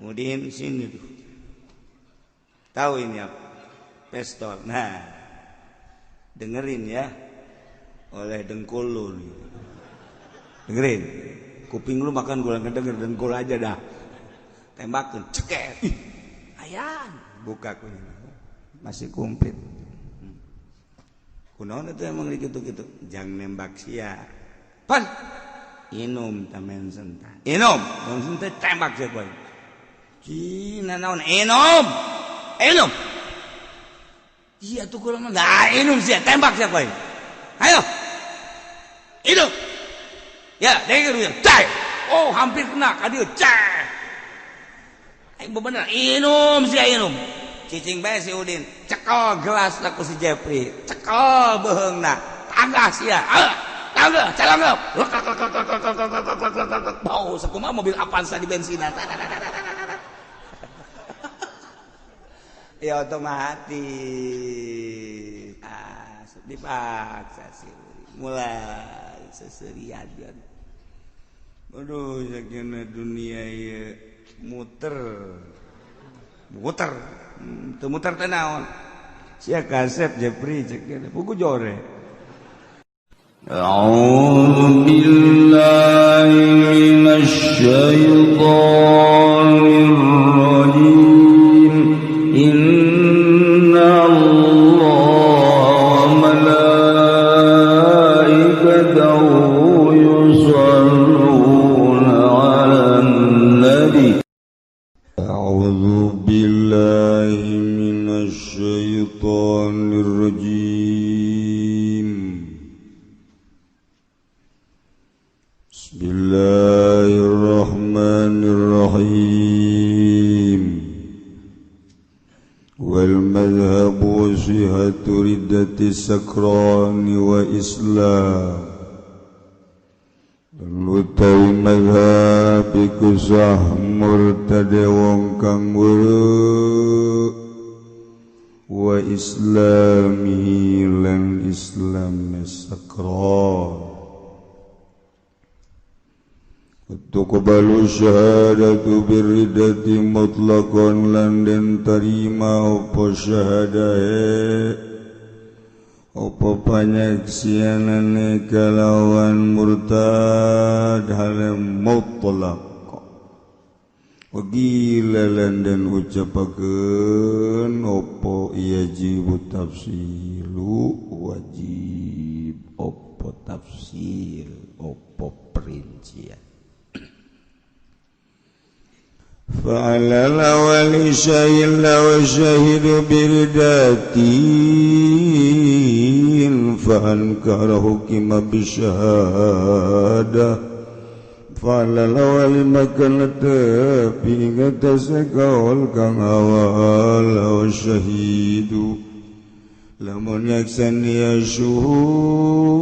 Udin, sini tuh. Tahu ini apa? Pistol. Nah, dengerin ya. Oleh dengkul lu nih. Dengerin. Kuping lu makan gua ngedenger dengkul aja dah. Tembakin, ceket. Ih, ayan, buka kunya. Masih komplit. Kunaon itu emang gitu-gitu. Jangan nembak sia. Pan. Inum tamen senta. Inum, teh tembak sia boy. Cina naon inum. Inum. Iya tuh kurang mah. Nah, inum sia, tembak sia boy. Ayo. Inum. Ya, denger ya. Cai. Oh, hampir kena ka dieu. Cai. Ayo bener, inum sia inum. Cicing bae si Udin. Cekel gelas ku si Jepri. Cekel beuheungna. Tanggah sia. Ah, tanggah, calanggap. Bau sakumaha mobil Avanza di bensinan. Ya otomatis ah, dipaksa sih mulai seserian. Aduh, sakina dunia ya muter muter teu muter teh naon sia kasep Jepri cek buku jore. A'udzu billahi minasy syaithanir rajim. Inna Allah wa malaikatahu yusholluna 'alan nabi. A'udzu billahi minasy syaithanir rajim. Bismillahirrahmanirrahim. Wal madhhabu sihhatu riddati sakrani wa islam. Utawi madhhab iku sah murtade wong kang weruh wa islami lan islam sakran. Tuqbalu syahadatu birriddati mutlaqan lan den tarima apa syahadahe apa panyaksianane kalawan murtad hale mutlaq. Wagila lan den ucapakeun apa yajibu tafsilu wajib apa tafsil apa perincian. فعلى الأول شهد وشهد برداتين فأنكر حكم بالشهادة فعلى الأول مكان تبي تسكول كان أول وشهيد lamun yaksani syuhud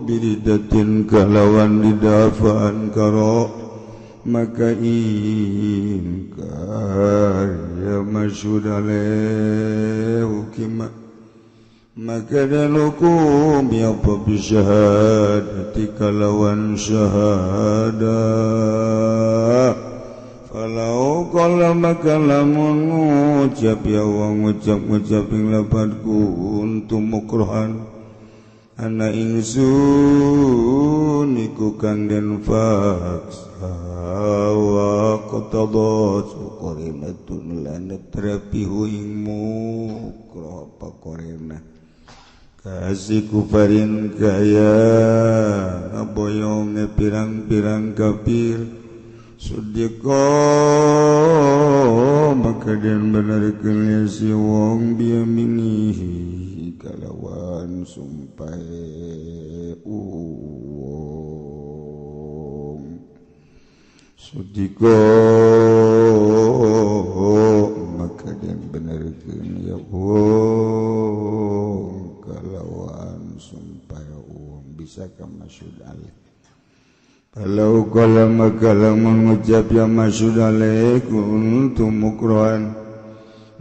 biridatin kalawan didafaan karo maka ingkar ya masyhud alaih hukima maka dan hukum ya apa bisyahadati kalawan syahadah. Falau qala maka lamun ngucap ya wong ngucap-ngucap ing lapatku untuk mukrohan ana ingsun iku kang den faksa wa qatadha qarinatun lan terapihu ing mukroh apa qarina kasih kufarin kaya ngaboyonge pirang-pirang kafir sudika maka den benerkeun si wong biyaminihi kalawan sumpahe uwong sudika maka den benerkeun ya wong kalawan sumpahe uwong bisa ka masyhud alaih. Kalau qala maka lamun ngucap ya masyhud alaih kuntu mukrohan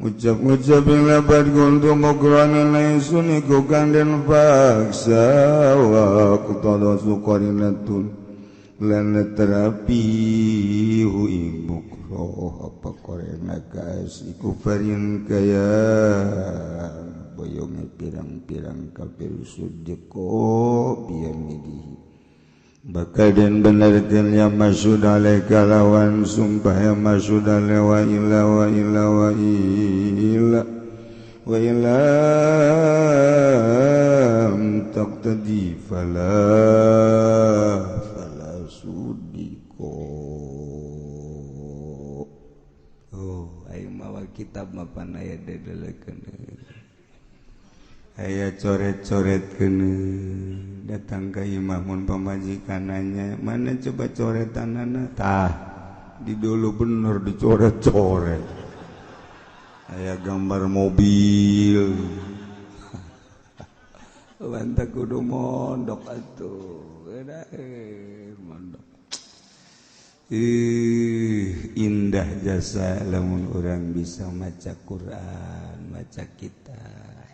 ngucap-ngucap yang labat kuntu mukrohan laisun iku kang den paksa wa qtada suqarinatun lan terapi hu ing mukroh. si kufarin kaya boyonge pirang-pirang kafir sudiko biyamidihi bakal den benerkeun ya maksud alaika lawan sumpah ya maksud alaika wa illa wa illa wa illa wa illa taqtadi fala fala sudiko. Oh aing mawa kitab mapan aya dedelekeun aya coret-coret kene datang ke imah mun pamajikananya mana coba coretanana tah di dulu bener dicoret-coret aya gambar mobil bantah kudu mondok atuh mondok. Ih, indah jasa lamun orang bisa maca Quran, maca kitab.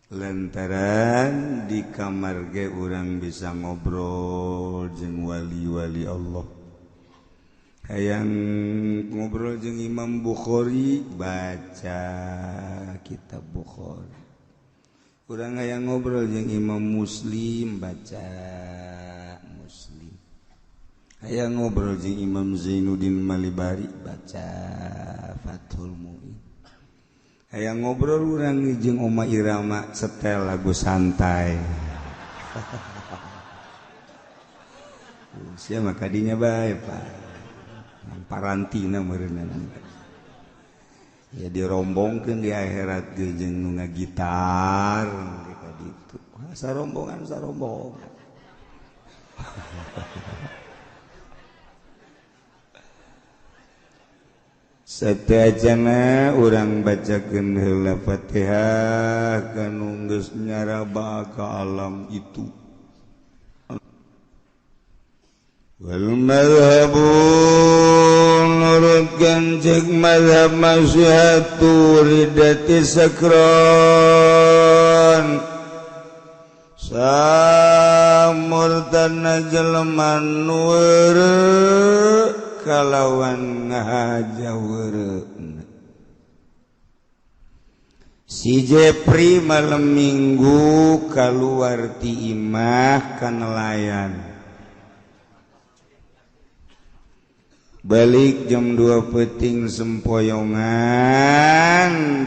Lantaran di kamar ge urang bisa ngobrol jeung wali-wali Allah. Hayang ngobrol jeung Imam Bukhari, baca kitab Bukhari. Urang hayang ngobrol jeung Imam Muslim, baca Muslim. Hayang ngobrol jeung Imam Zainuddin Malibari, baca Fathul Mu'in. Hayang ngobrol urang jeung Oma Irama, setel lagu santai. Sia mah kadinya bae, Pak. Parantina meureunna. Ya dirombongkeun di akhirat ge jeung nu ngagitar ka ditu. Sarombongan sarombongan. Sateuacana urang bacakeun heula Fatihah kanu geus nyaraba ka alam itu. Wal madhhabu nurutkeun ceuk mazhab masihatu ridati sakron samurtana jelema nu kalawan ngahajawereuna. Si Jepri malam minggu kaluar ti imah ka nelayan. Balik jam 2 peting sempoyongan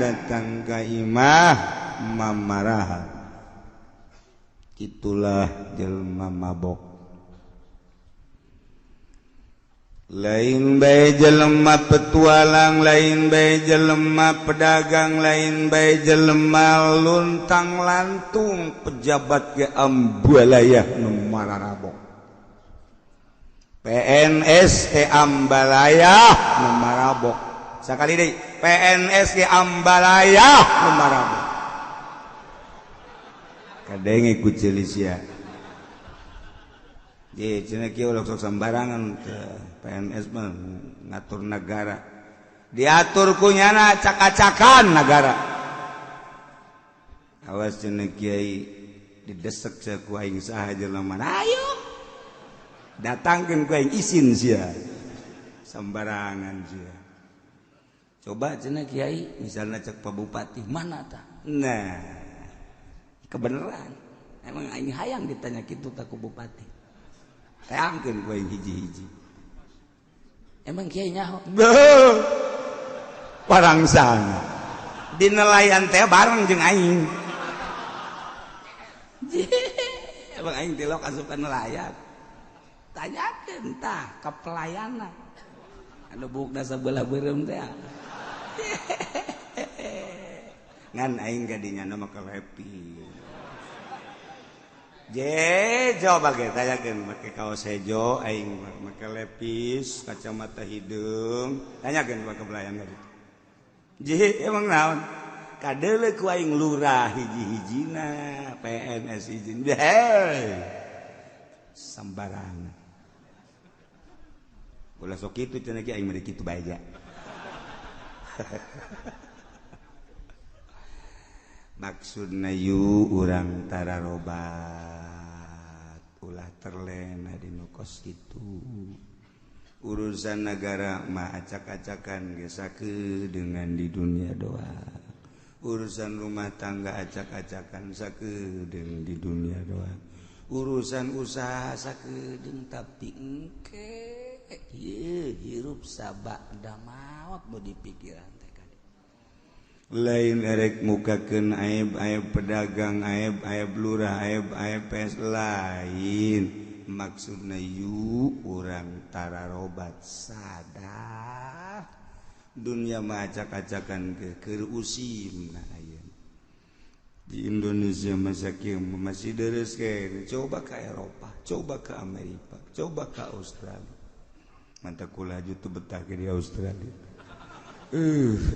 datang ka imah mamaraha. Itulah jelema mabok. Lain bae jelema petualang, lain bae jelema pedagang, lain bae jelema luntang lantung pejabat ge ambalayah nu mararabok. PNS ge ambalayah nu marabok. Sakali deui, PNS ge ambalayah nu marabok. Kadenge ku ceuli sia. Ye cenah kieu ulah sok sembarangan PNS mah ngatur negara. Diatur ku nyana acak-acakan negara. Awas cenah kiai didesek sia ku aing saha jelema. Ayo. Datangkeun ku aing isin sia. Sembarangan sia. Coba cenah kiai misalnya cek Pak Bupati mana tah? Nah, kebenaran. Emang aing hayang ditanya kitu ta ku bupati. Teangkeun ku aing hiji-hiji. Emang kiai nyaho? Parangsang. Di nelayan teh bareng jeung aing. Emang aing tilok asup ka nelayan. Tanyakeun tah ka pelayanan. Anu buukna sabelah beureum teh. Ngan aing gadinya mah happy. Je coba ge tanyakeun make kaos hejo aing make lepis kacamata hideung tanyakeun make pelayan ka ditu. Je emang naon? Kadeuleu ku aing lurah hiji-hijina PNS izin. Hei. Sembarangan. Ulah sok kitu cenah ki aing mah kitu bae ja. Maksudna yu urang tararobat ulah terlena di nu kos kitu. Urusan negara mah acak-acakan ge sakedeungan di dunia doang. Urusan rumah tangga acak-acakan sakedeung di dunia doang. Urusan usaha sakedeung, tapi engke ieu hirup sabada maot mau dipikiran teh kade. Lain erek mukakeun aib-aib pedagang, aib-aib lurah, aib-aib PS, lain maksudna. Yuk urang tararobat, sadar dunia mah acak-acakan ke keur usim. Nah, ayeuna di Indonesia masa kieu masih deres kene. Coba ke Eropa, coba ke Amerika, coba ke Australia. Mantap, kula tuh betah ke di Australia.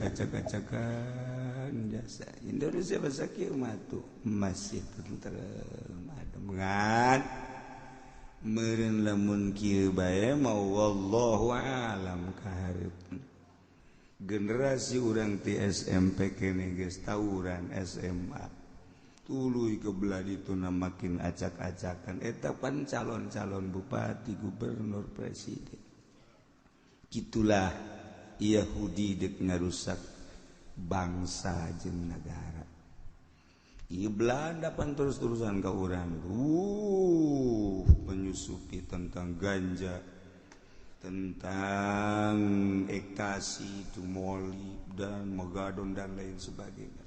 Acak-acakan jasa. Indonesia masa kieu mah tuh masih tentrem, adem kan. Meureun lamun kieu bae mau, wallahu alam, kahareup generasi urang ti SMP kene geus tawuran, SMA tuluy ke belah dituna makin acak-acakan. Eta pan calon-calon bupati, gubernur, presiden. Gitulah Yahudi dek ngarusak bangsa jeung negara. Ieu Belanda pan terus-terusan ka urang menyusupi tentang ganja, tentang ekstasi, tumoli dan megadon dan lain sebagainya.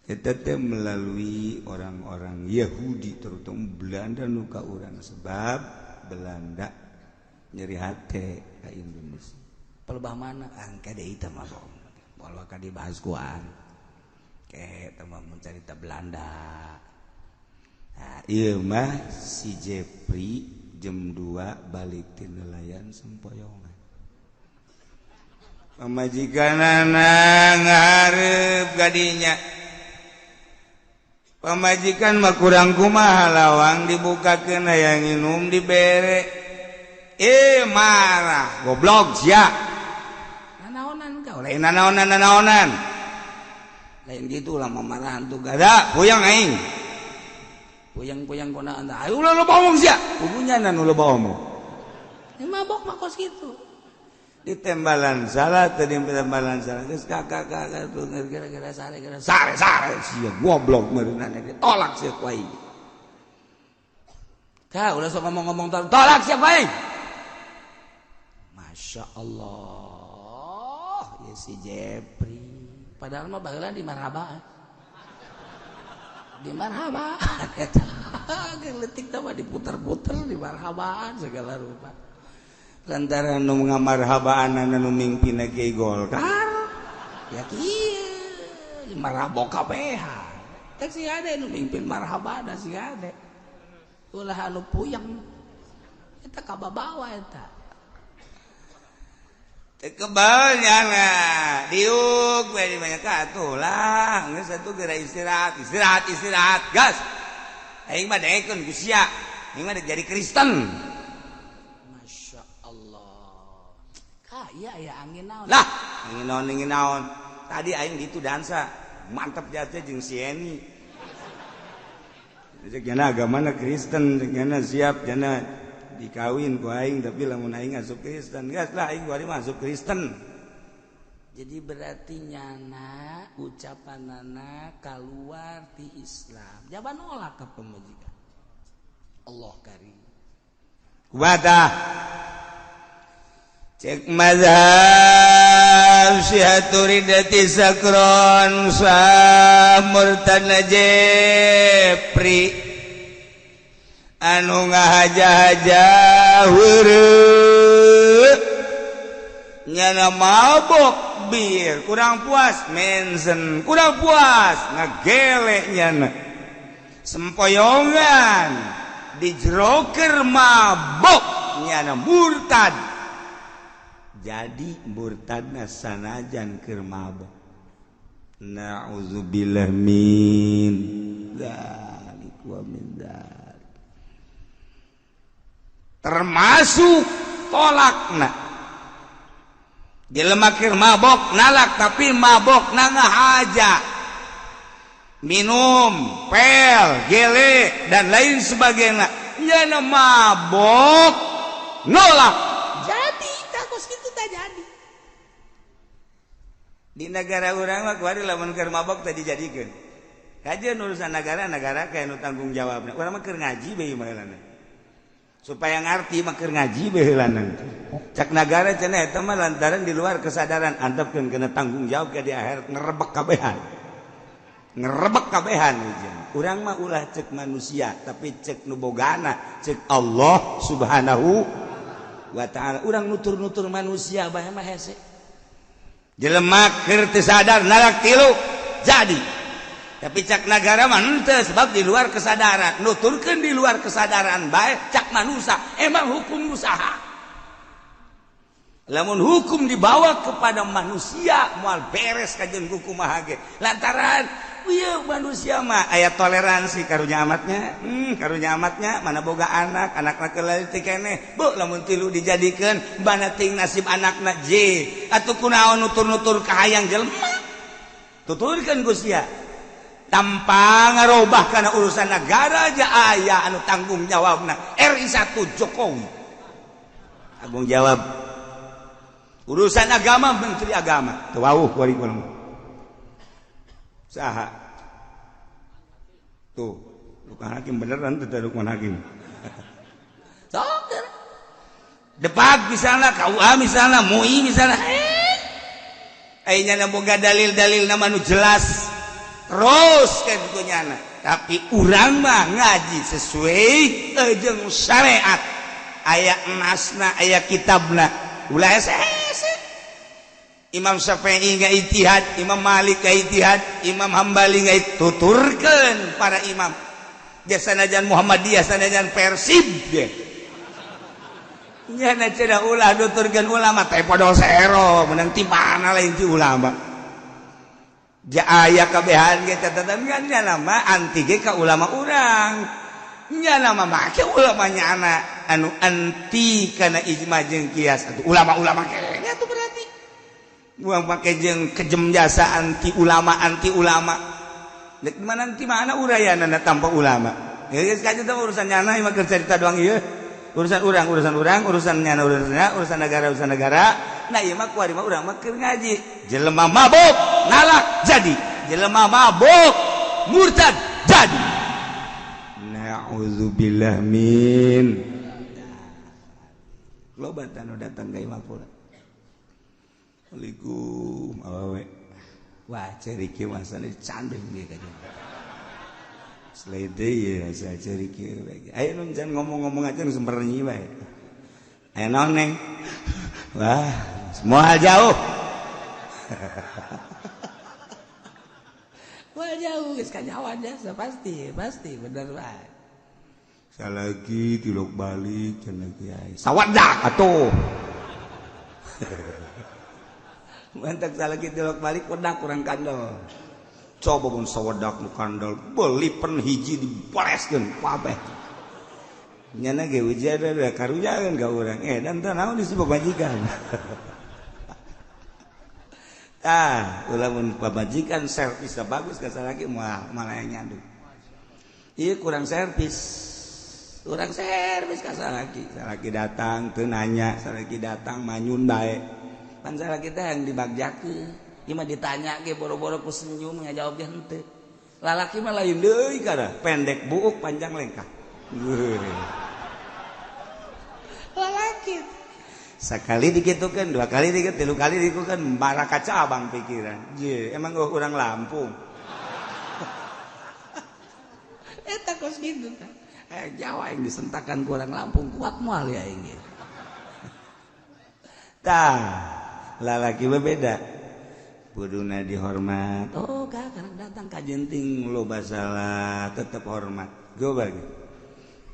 Eta teh melalui orang-orang Yahudi, terutama Belanda nu ka urang, sebab Belanda nyeri hate ka Indonesia. Pelebah mana angka deui teh mah bola ka dibahas kuan ke teh mah mencari Belanda. Nah, ieu mah si Jepri jam 2 balik ti nelayan, sempoyongan. Pamajikanana ngarep gadinya. Pamajikan mah kurang kumaha, lawang dibukakeun, hayang minum dibere. Eh, marah, "Goblok sia." Nanaonan kau? Lain nanaonan nanaonan. Lain gitu lah marahan tuh gada, puyeng aing. Puyeng-puyeng kona anda. Ayo ulah loba omong sia. Pugunya nu loba omong. Ini mabok mah kos gitu. Ditembalan salah, tadi tembalan salah. Geus kakak kakak tuh gara-gara sare gara. Sare sare sia goblok meureunana, ditolak sia ku aing. Kak, udah sok ngomong-ngomong, tolak siapa aing? Masya Allah, ya si Jepri. Padahal mah baheula di marhaba. Di marhaba. Leutik teh mah diputer-puter di marhabaan segala rupa. Lantaran nu ngamarhabaan nu mingpina Kiai Golkar. Ya kieu, di marhaba kabeh. Teh si ade nu mimpin marhaba da si ade. Ulah anu puyeng. Eta kababawa eta. Kebal nyana diuk we di banyak atuh lah, geus atuh geura istirahat, istirahat, istirahat, gas. Aing mah daekeun ku sia, aing mah jadi Kristen. Masya Allah. Kak, iya ya angin naon? Lah, angin naon, angin naon? Tadi aing gitu dansa mantap jasa jeung si Eni. Cek jana agamana Kristen, cek jana siap jana dikawin ku aing, tapi lamun aing asup Kristen, gas lah aing bari masuk Kristen. Jadi berarti nyana ucapanana keluar ti Islam. Jaban nolak ke pemajikan. Allah karim. Kumaha cek mazhab sihatu ridati sakron murtad Jepri anu ngahaja-haja hureuh, nyana mabok bir, kurang puas mensen, kurang puas ngagele, nyana sempoyongan dijeroker mabok, nyana murtad. Jadi murtadna sanajan keur mabok. Na'udzubillah min dzalik wa min dzalik. Termasuk tolakna jelema keur mabok nalak, tapi mabok na ngahaja, minum pel, gele dan lain sebagainya, nyana mabok nolak. Jadi Di negara urang mah kuari lamun keur mabok teh dijadikeun. Kajian urusan negara, negara kayak nu tanggung jawabna. Urang mah keur ngaji bae baheulana. Supaya ngarti mah keur ngaji bae heulana. Cak negara cenah eta mah lantaran di luar kesadaran antepkeun kena tanggung jawab ke di akhirat ngerebek kabehan. Ngerebek kabehan ujian. Urang mah ulah cek manusia tapi cek nu bogana, cek Allah Subhanahu wa taala. Urang nutur-nutur manusia bae mah hese. Jelema keur teu sadar nalak tilu jadi. Tapi cak negara mah henteu sebab di luar kesadaran. Nuturkeun di luar kesadaran bae cak manusia emang hukum usaha. Lamun hukum dibawa kepada manusia moal beres kajian hukum mah ge. Lantaran ieu manusia mah aya toleransi karunya amatnya. Karunya amatnya mana boga anak, anakna keur leutik keneh. Bu lamun tilu dijadikeun bana ting nasib anakna J. Atuh kunaon nutur-nutur kahayang jelema. Tuturkeun ku sia. Tanpa ngarobah kana urusan negara aja aya anu tanggung jawabna. RI 1 Jokowi. Tanggung jawab. Urusan agama menteri agama. Teu wauh kuari kumaha. Saha? Tuh, Lukman Hakim beneran teu Lukman Hakim. Sok. Depak misalnya, KUA misalnya, MUI misalnya. Ayeuna nyana boga dalil-dalil nama nu jelas. Terus kan kitu nyana. Tapi urang mah ngaji sesuai jeung syariat. Aya nasna, aya kitabna. Ulah hese. Imam Syafi'i nggak ijtihad, Imam Malik nggak ijtihad, Imam Hambali nggak tuturkeun para imam. Dia sanajan Muhammadiyah, sanajan Persib dia. Nyana cenah ulah nuturkeun ulama teh podo sero, menang ti mana lain ti ulama. Ja aya kabehan ge catatan kan nyana mah anti ge ka ulama urang. Nyana mah make ulama nyana anu anti kana ijma jeung kias atuh ulama-ulama kene atuh berarti. Buang pakai jeung kejem jasa anti ulama anti ulama. Dek mana anti mana urayanana tanpa ulama. Ya geus kajian teh urusan nyana mah keur carita doang ieu. Urusan urang urusan urang, urusan nyana urusannya, urusan negara urusan negara. Nah ieu mah kuari mah urang mah keur ngaji. Jelema mabok nalak jadi, jelema mabok murtad jadi. Na'udzubillah min. Loba anu datang ka imah kula. Assalamualaikum awewe. Wah ceri kieu masana candeng dia kajian. Selede ya saya ceri kieu bae. Ayo nun jangan ngomong-ngomong aja nu semernyi bae. Ayo naon neng. Wah, semua jauh. Wah jauh geus kanyawan jasa pasti, pasti bener bae. Salagi tilok balik cenah kiai. Sawadak atuh. Mantak salagi tilok balik wedak kurang kandel. Coba mun sawedak nu kandel, beli pen hiji diboleskeun kabeh. Nyana ge ujian da karunyaeun ka urang. Dan teh naon disebut pamajikan. Ah, ulah mun pamajikan servis bagus ka salaki moal malah nyandung. Ieu kurang servis. Kurang servis ka salaki. Salaki datang teu nanya, salaki datang manyun bae. Pan salaki teh yang dibagjakeun. Ieu mah ditanya ge boro-boro ku senyum ngajawab ge henteu. Lalaki mah lain deui kada, pendek buuk panjang lengkah. Lalaki sekali dikitukan, dua kali dikit, tilu kali dikitukan, marah kaca abang pikiran. Je, emang gua kurang Lampung. Eta kos gitu. Jawa yang disentakan kurang Lampung kuat moal ya ini. Tah, lalaki berbeda. Kuduna dihormat. Oh, kak, karena datang ka jenting loba salah, tetep hormat. Go bagi.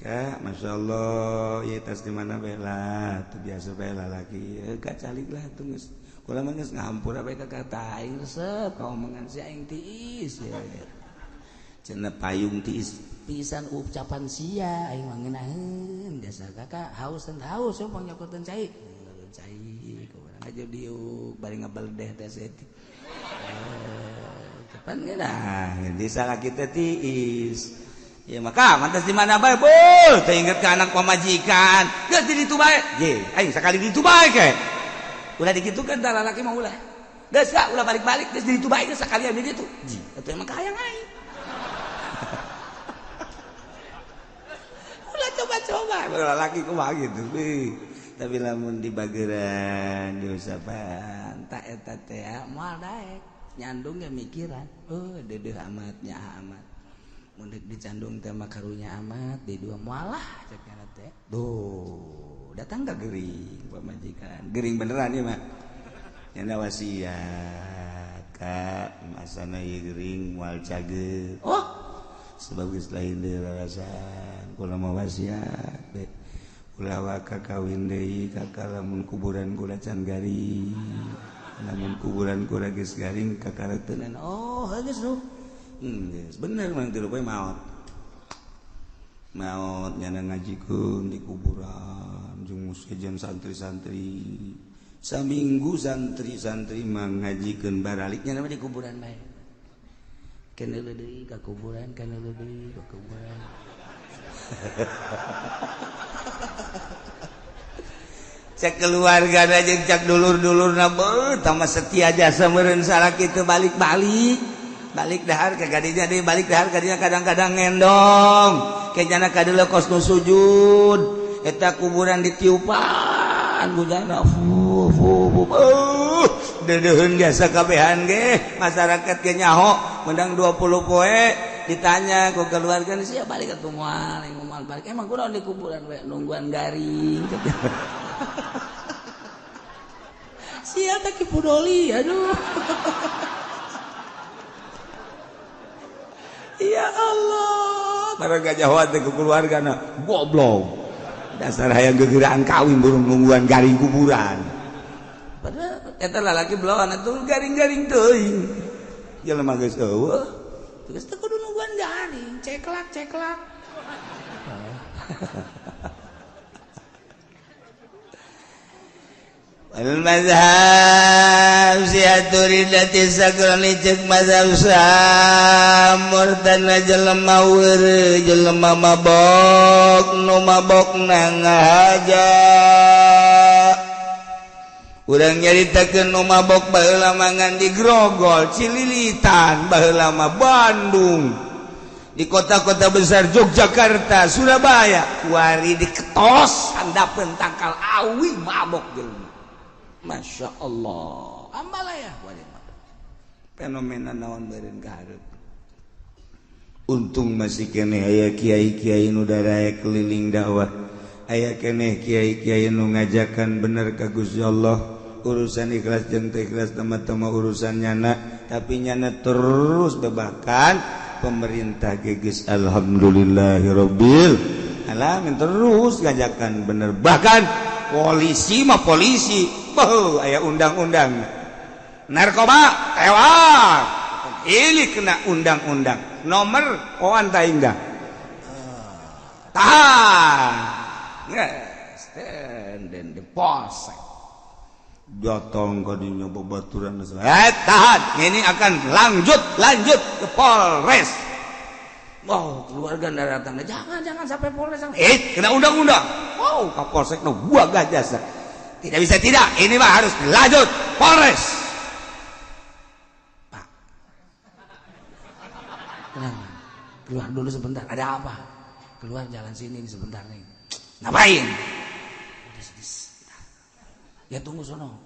Kak, masya Allah, ya tas di mana bela, tuh biasa bela lagi. Kak calik lah tuh geus. Kula mah geus ngahampura bae ka kata aing resep, ka omongan si aing tiis. Ya. Cenah payung tiis pisan ucapan sia aing mah ngeunaheun dasar kakak haus dan haus yo pangnyokoteun cai. Cai ku urang aja diuk bari ngabeledeh teh setik. Kapan ngeunah di salah kita tiis. Ya maka mantas di mana bae beuh teu inget ka anak pamajikan. Geus di ditu bae. Je, aing sakali di ditu bae ke. Ulah dikitukeun tah lalaki mah ulah. Geus lah ulah balik-balik geus di ditu bae geus sakalian di ditu. Ji, atuh emang kahayang aing. Ulah coba-coba lalaki kumaha gitu. Tapi lamun dibageran diusapan tak eta teh moal daek nyandung ge mikiran. Oh, deudeuh amat nya amat. Mun deuk dicandung teh mah karunya amat di dua moal lah cek nyana teh. Duh, datang ka gering pamajikan. Gering beneran ieu mah. Nyana wasiat ka masana ieu gering moal cager. Oh, sebab geus lain deui rarasan. Kula mah wasiat be. Ulah waka kawin deui kakak lamun kuburan kula can garing. Lamun kuburan kula geus garing kakareuteunana. Oh, geus nu. Geus bener mah tilu poe maot. Maot nyana ngajikeun di kuburan jeung sejen santri-santri. Saminggu santri-santri mangajikeun baraliknya nama di kuburan bae. Keun deui ka kuburan, keun deui ka kuburan. Cek keluarga jeung cek dulur-dulurna beuh tambah setia jasa meureun salaki teu balik-balik. Balik dahar ka gadinya deui, balik dahar kadinya kadang-kadang ngendong. Kenyana kadeuleu kos nu sujud. Eta kuburan ditiupan bujana fu fu fu. Deudeuheun biasa kabehan ge masyarakat ge nyaho menang 20 poe ditanya ku keluarga sia balik atuh moal moal balik emang kunaon di kuburan we nungguan garing. Sia teh Ki Pudoli aduh. Ya Allah, barang gajahoan teh ku keluargana goblok. Dasar hayang gegeraan kawin burung nungguan garing kuburan. Padahal eta lalaki belawan atuh garing-garing teuing. Jelema geus eueuh, geus teu kudu nungguan garing, ceklak-ceklak. Wal mazhab siatu ridati sakrani cek mazhab samurtana jelema weureuh jelema mabok nu mabokna ngahaja. Urang nyaritakeun nu mabok baheula mangan di Grogol, Cililitan, baheula mah Bandung, di kota-kota besar Yogyakarta, Surabaya, kuari diketos handapeun tangkal awi mabok jelema. Masya Allah, ambalaya fenomena naon beureun ka hareup. Untung masih keneh aya kiai-kiai nu daraek keliling dakwah, aya keneh kiai-kiai nu ngajakan bener ka Gusti Allah. Urusan ikhlas jeung teu ikhlas tama-tama urusan nyana, tapi nyana terus bebakan pemerintah geus alhamdulillahirabbil alamin terus ngajakan bener. Bahkan polisi mah polisi, beuh aya undang-undang narkoba tewak ini kena undang-undang nomor oan ta indah tahan yes dan di polsek datang kadinya babaturan tahan ini akan lanjut ke Polres. Oh, keluarga datang, jangan sampai Polres, kena undang-undang. Oh, ka Polsek no buah gajah. Tidak bisa tidak, ini mah harus lanjut Polres. Pak, tenang, keluar dulu sebentar. Ada apa? Keluar jalan sini nih sebentar nih. Ngapain? Udah sedih. Ya tunggu sono.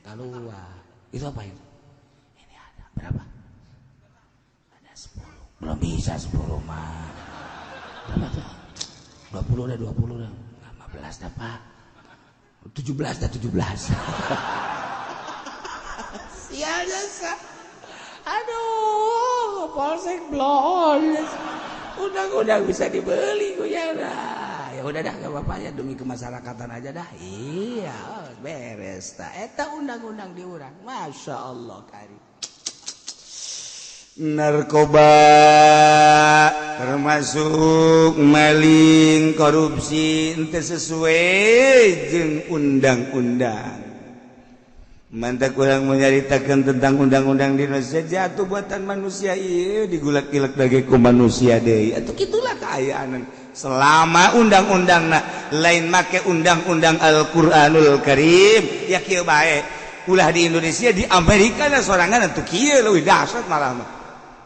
Keluar. Itu apa itu? Ini ada berapa? Ada 10. Belum bisa 10 mah. Berapa tuh? 20 dah, 20 dah. 15 dah, Pak. 17 dah, 17. Sial jasa. Aduh, polsek blon. Undang-undang bisa dibeli ku ya dah. Ya udah dah, gak apa-apa ya, demi kemasyarakatan aja dah. Iya, beres ta. Eta undang-undang diurang. Masya Allah kari. Narkoba termasuk maling, korupsi ente sesuai jeung undang-undang. Mantap kurang menyaritakan tentang undang-undang di Indonesia jatuh buatan manusia ieu digulak-gilak lagi ku manusia deui. Atuh kitulah kaayaan selama undang-undangna lain make undang-undang Al-Qur'anul Karim ya kieu bae. Ulah di Indonesia, di Amerika na sorangan atuh kieu leuwih dahsyat malah mah.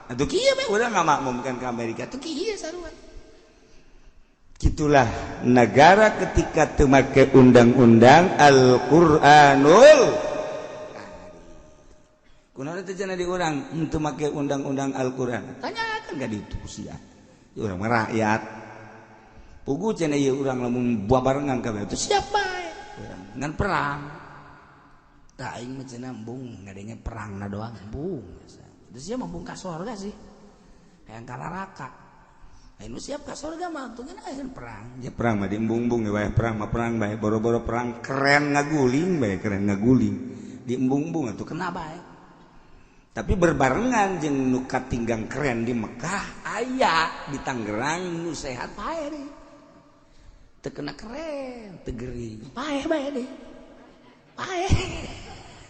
Atuh kieu bae urang ngamakmumkan ke Amerika atuh kieu sarua. Gitulah negara ketika teu make undang-undang Al-Qur'anul. Kunaon teh cenah di urang henteu make undang-undang Al-Qur'an? Tanyakan ka ditu sia. Urang mah rakyat. Pugu cenah ieu urang lamun babarengan kabeh teu siap bae. Urang ngan perang. Tah aing mah cenah embung ngadenge perangna doang embung. Terus sia mah embung ka sorga sih. Hayang ka neraka. Aing nu siap ka sorga mah tuh ngan perang. Ya perang mah diembung-embung ya bae, perang mah perang bae, boro-boro perang keren ngaguling bae, keren ngaguling. Diembung-embung atuh kena bae. Tapi berbarengan jeung nu katinggang keren di Mekah aya di Tangerang nu sehat pae deh. Teu kena keren, teu gering. Pae bae deh. Pae.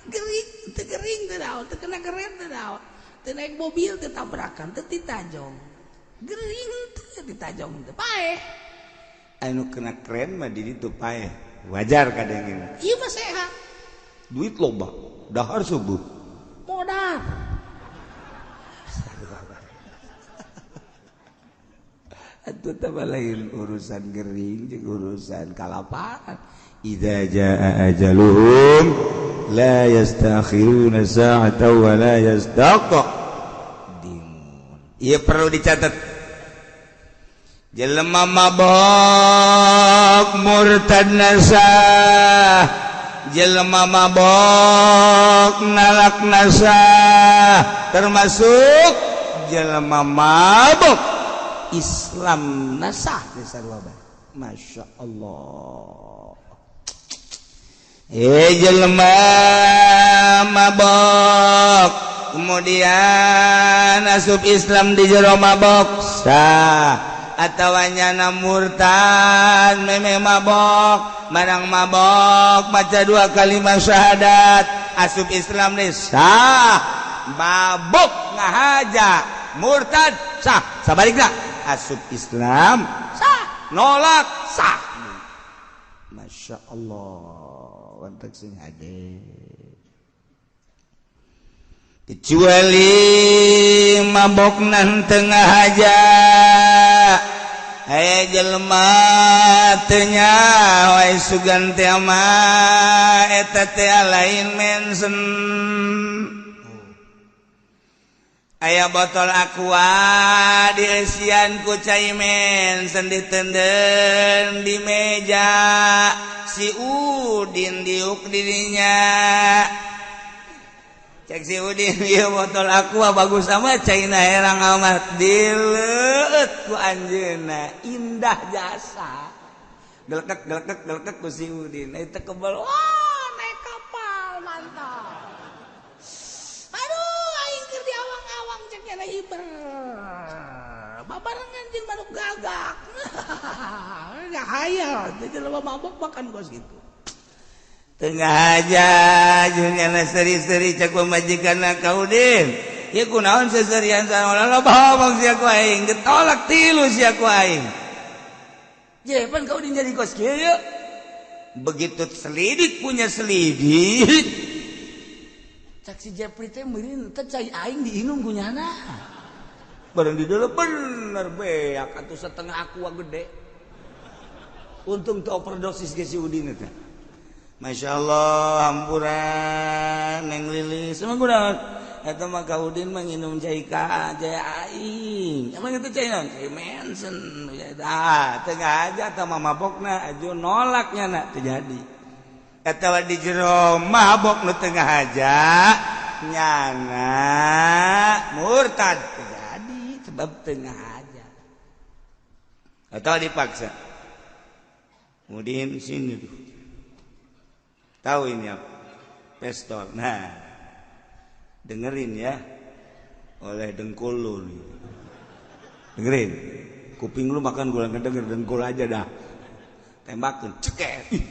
Gering, teu gering teu naon, teu kena keren teu naon. Teu naik mobil teu tabrakan, teu ditajong. Gering teu ditajong teu pae. Anu kena keren mah di ditu pae. Wajar kadang. Ieu mah sehat. Duit loba, dahar subuh. Modal. Atuh teh lain urusan gering jeung urusan kalaparan. Idza jaa ajaluhum la yastakhiruna sa'atan wa la yastaqdimun. Ieu perlu dicatat. Jelema mabok murtad nasah, jelema mabok nalak nasah, termasuk jelema mabok Islam nasah sarua bae. Masya Allah. Jelema mabok kemudian asup Islam di jero mabok sah, atawa nyana murtad meme mabok marang mabok maca dua kalimat syahadat asup Islam nih sah, mabok ngahaja murtad sah, sabalikna asup Islam sah, nolak sah. Masya Allah, wantak sing hade. Kecuali mabok nan tengah aja aya jelema teu nyaho ai sugan teh mah eta teh lain mensen. Aya botol aqua dieusian ku cai mensen ditenden di meja si Udin diuk dirinya. Cek si Udin ieu botol aqua bagus amat caina herang amat dileueut ku anjeunna indah jasa. Gelekek gelekek gelekek ku si Udin eta kebal wah naik kapal mantap. Aduh aing keur di awang-awang cek nya hiber. Babarengan jeung manuk gagak. Ngahayal teh jelema mabok makan kos kitu. Tengah aja jeung seri-seri cek pamajikanna ka Udin. Ieu kunaon seserian saolah loba bang sia ku aing, getolak tilu sia ku aing. Je pan ka Udin jadi kos kieu yeuh. Begitu selidik punya selidik. Cak si Jepri teh meureun teh cai aing diinum ku nyana. Bareng di dalam bener beak atuh setengah aqua gede. Untung teu overdosis ge si Udin teh. Masya Allah, hampura Neng Lilis. Emang kunaon? Eta mah ka Udin mah nginum cai ka cai aing. Emang itu cai naon? Cai mensen. Ah, tengah aja eta mah mabokna aju nolaknya na teu jadi. Eta di jero mabok nu tengah aja nyana murtad teu jadi sebab tengah aja. Atau dipaksa. Udin sini tuh. Tahu ini apa? Pistol. Nah, dengerin ya. Oleh dengkul lu nih. Dengerin. Kuping lu makan gua ngedenger dengkul aja dah. Tembakin, ceket. Ih,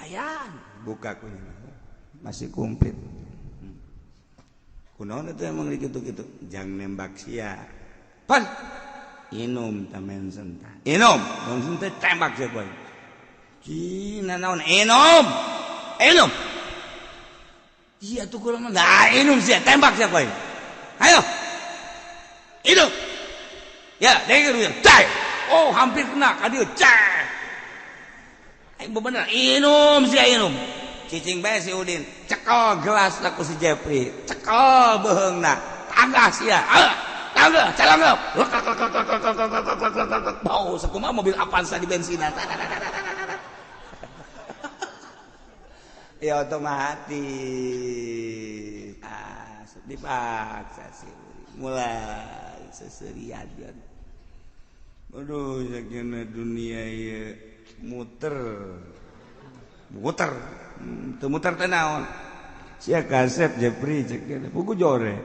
ayan. Buka kunyit. Masih komplit. Kunaon itu emang gitu-gitu. Jangan nembak sia. Pan. Inum tamen senta. Inum, langsung teh tembak sia boy. Cina naon? Inum. Inum. Iya tuh kula mah. Nah, inum sia, tembak sia koy. Ayo. Hidup. Ya, dengar ya. Cai. Oh, hampir kena ka dieu. Cai. Aing bener, inum sia inum. Cicing bae si Udin. Cekel gelas ku si Jepri. Cekel beuheungna. Tangga sia. Tangga, calangeup. Bau sakumaha mobil Avanza di bensinan. Ya otomatis dipaksa sih mulai seserian. Aduh, sakina dunia ieu muter. Muter. Teu muter teh naon? Sia kasep Jepri cek buku jore.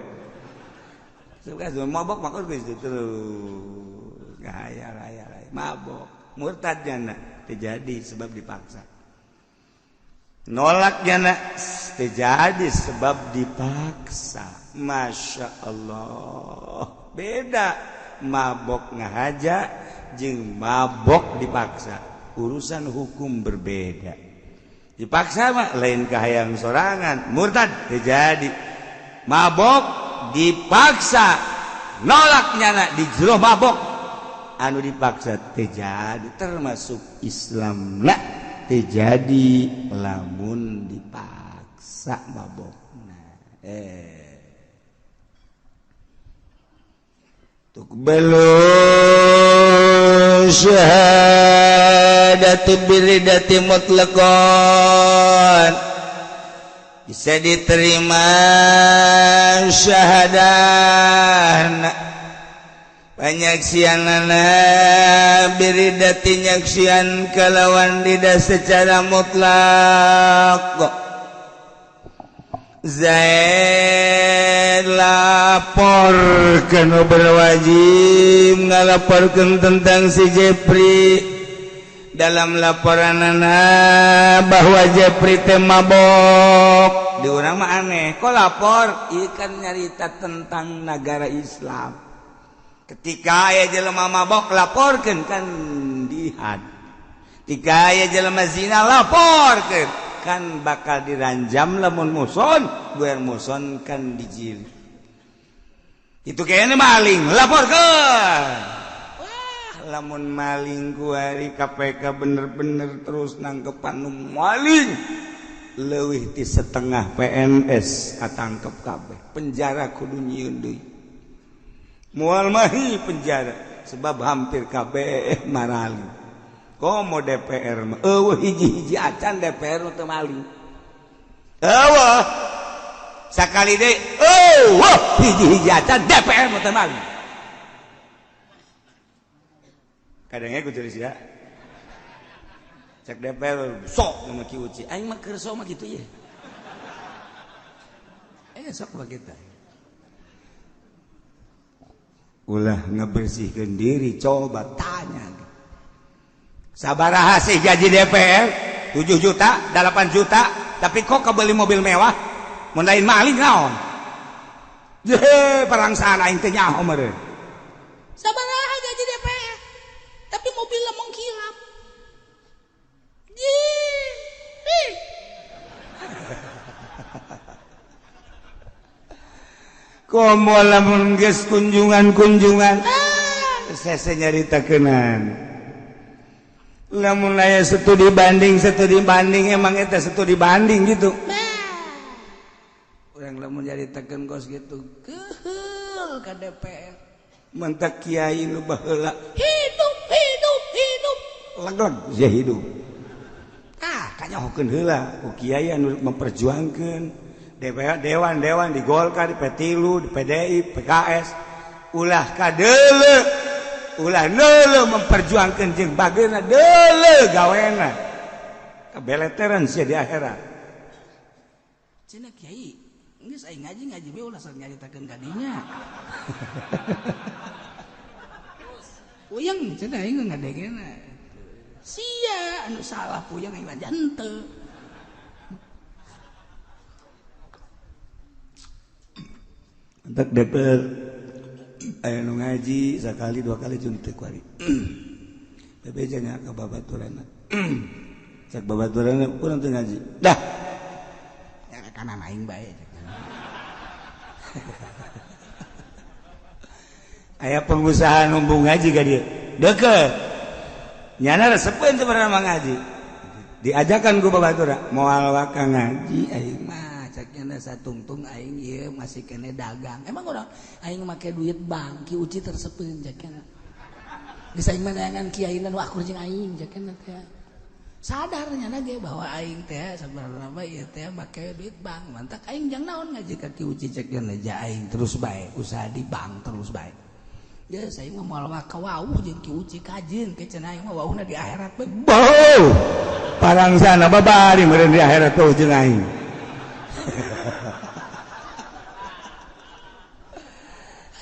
Sia kasep mabok mah geus terus. Ngahayal hayal mabok. Murtad jana terjadi sebab dipaksa. Nolak jana terjadi sebab dipaksa. Masya Allah, beda mabok ngahaja jeung mabok dipaksa, urusan hukum berbeda. Dipaksa mah lain kahayang sorangan, murtad terjadi. Mabok dipaksa, nolak nyana di jero mabok, anu dipaksa terjadi termasuk Islam nak terjadi lamun dipaksa mabok. Nah, tuqbalu syahadatu biridati mutlaqan, bisa diterima syahadah panyaksianana biridati nyaksian kalawan lidah secara mutlak. Zaid lapor kanu berwajib ngalaporkeun tentang si Jepri. Dalam laporanana bahwa Jepri teh mabok. Di urang mah aneh, kok lapor? Ieu kan nyarita tentang negara Islam. Ketika aya jelema mabok laporkeun kan dihad. Ketika aya jelema zina laporkeun kan bakal diranjam lamun muson, buer muson kan dijili. Itu kayaknya maling, laporkeun. Wah, lamun maling kuari KPK bener-bener terus nangkepan nu maling. Leuwih ti setengah PNS katangkep kabeh. Penjara kudu nyieun deui. Moal mahi penjara sebab hampir kabeh marali. Komo DPR mah eueuh hiji-hiji acan DPR nu teu maling. Eueuh sakali deui eueuh hiji-hiji acan DPR nu teu maling. Kadangnya ku jadi sia. Cek DPR sok nu mah Ki Uci. Aing mah keur sok mah kitu ye. Sok mah kitu. Ulah ngebersihkeun diri, coba tanya. Sabaraha sih gaji DPR? 7 juta, 8 juta, tapi kok kebeli mobil mewah? Mun lain maling naon? Ye, parangsaan aing teh nyaho meureun. Sabaraha gaji DPR? Tapi mobilnya mengkilap. Ye. Komo lamun geus kunjungan-kunjungan, sese nyaritakeunana. Lamun aya studi banding emang eta studi banding gitu. Urang lamun nyaritakeun kos gitu, keuheul ka DPR. Mentak kiai nu baheula hidup hidup hidup. Leg-leg sia hidup. Ah, kanyahokeun heula ku kiai anu memperjuangkeun dewan-dewan di Golkar, di P3, di PDI, PKS, ulah kadeule, ulah neuleuh memperjuangkeun jeung bageuna deuleuh gawena. Kabeleteran sia di akhirat. Cenah kiai, geus aing ngaji we ulah sok nyaritakeun ka dinya. Puyeng cenah aing ngadengena. Sia anu salah puyeng aing mah henteu. Entek DPR aya nu ngaji sakali dua kali juntik kuari. Bebeja nya ka babaturanna. Cek babaturanna kurang teu ngaji. Dah. Ya Makanan aing bae. Aya pengusaha numbung ngaji ka dieu. Deukeut. Nyana resepeun sebenarnya mah ngaji. Diajakan ku babatura, moal waka ngaji aing mah cek nyana satungtung aing ieu masih kene dagang. Emang urang aing make duit bank Ki Uci tersepeun cek nyana. Geus aing mah neangan kiaina nu akur jeung aing cek nyana teh. Sadar nyana ge bahwa aing teh sabarna mah ieu teh make duit bank. Mantak aing jang naon ngaji ka Ki Uci cek nyana ja aing terus bae usaha di bank terus bae. Geus aing mah moal waka wauh jeung Ki Uci kajeun ke cenah aing mah wauhna di akhirat bae. Bau. Parangsana babari meureun di akhirat tuh jeung aing.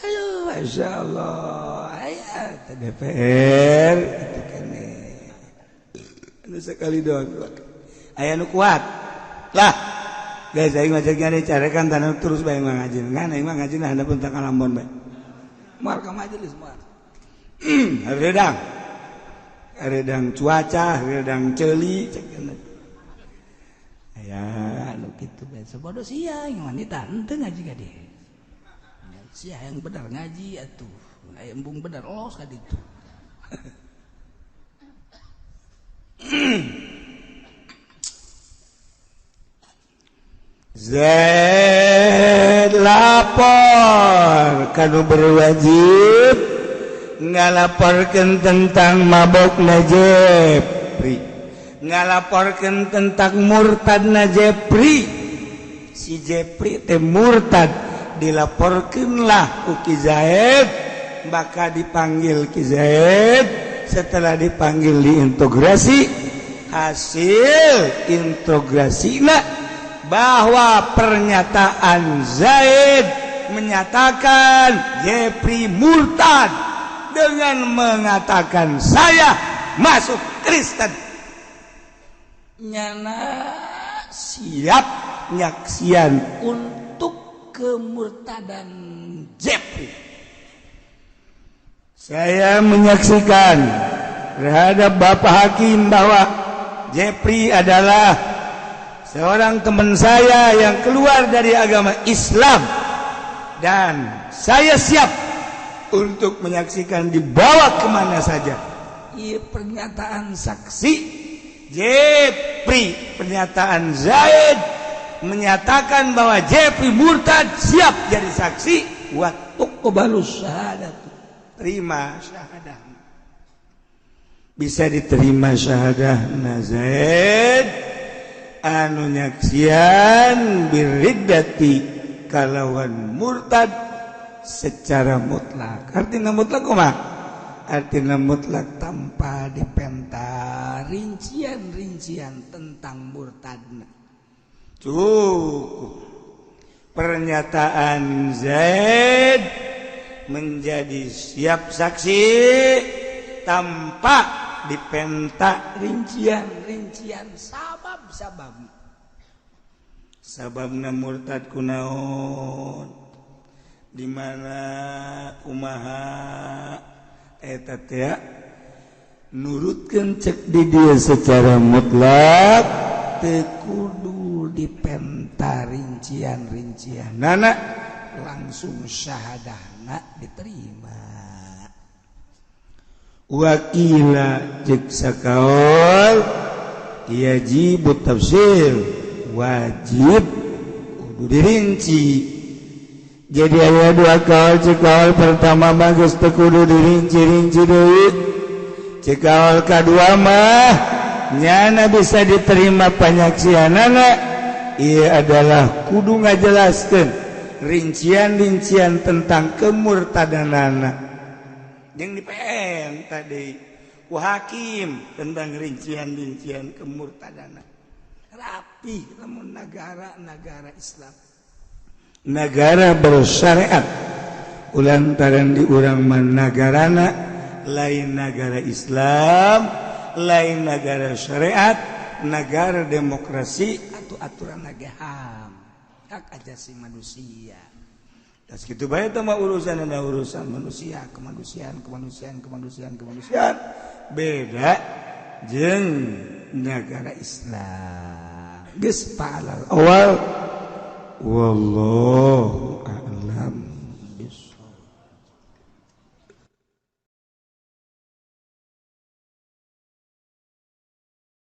Ayo masyaallah. Aya DPR itu kene. Anu sekali doang. Aya nu kuat. Lah, guys aing mah jeung carekan tanah terus bae mah ngaji. Ngan aing mah ngaji handapeun ta ka Ambon bae. Moal ka majelis moal. Hareudang. Hareudang cuaca, hareudang ceuli cek cenah. Aya anu kitu bae sabodo sia yang wanita henteu ngaji ka dieu. Sia yang bener ngaji atuh. Aya embung bener los ka ditu. Zaid lapor kanu berwajib ngalaporkeun tentang mabok na Jepri, ngalaporkeun tentang murtad na Jepri. Si Jepri teh murtad dilaporkeunlah ku Ki Zaid, maka dipanggil Ki Zaid. Setelah dipanggil diintegrasi, hasil integrasina bahwa pernyataan Zaid menyatakan Jepri murtad dengan mengatakan saya masuk Kristen. Nyana siap nyaksian untuk kemurtadan Jepri. Saya menyaksikan terhadap Bapak Hakim bahwa Jepri adalah seorang teman saya yang keluar dari agama Islam dan saya siap untuk menyaksikan dibawa kemana saja. Iya pernyataan saksi Jepri, pernyataan Zaid menyatakan bahwa Jepri murtad siap jadi saksi. Wa tuqbalus syahadat, terima syahadah, bisa diterima syahadah Zaid anu nyaksian biriddati kalawan murtad secara mutlak. Artinya mutlak kumaha? Artinya mutlak tanpa dipenta rincian-rincian tentang murtadna. Cukup pernyataan Zaid menjadi siap saksi tanpa dipenta rincian-rincian sabab-sabab. Sababna murtad kunaon, di mana kumaha eta teh nurutkeun cek di dieu secara mutlak teu kudu dipenta rincian-rincianana, langsung syahadahna diterima. Wakila cek sakaol yajibu tafsir, wajib kudu dirinci. Jadi aya dua kaol. Cek kaol pertama mah geus teu kudu dirinci-rinci deui. Cek kaol kadua mah nyana bisa diterima panyaksianana, ieu adalah kudu ngajelaskeun rincian-rincian tentang kemurtadanana. Yang di PN tadi ku hakim tentang rincian-rincian kemurtadana. Rapi lamun negara-negara Islam, negara bersyariat, ulantaran di urang managarana lain negara Islam, lain negara syariat, negara demokrasi atau aturan negara HAM, hak asasi manusia. Tas kitu bae teh mah urusan ada urusan manusia, kemanusiaan, kemanusiaan, kemanusiaan, kemanusiaan. Beda jeung negara Islam. Geus palal awal Wallahu.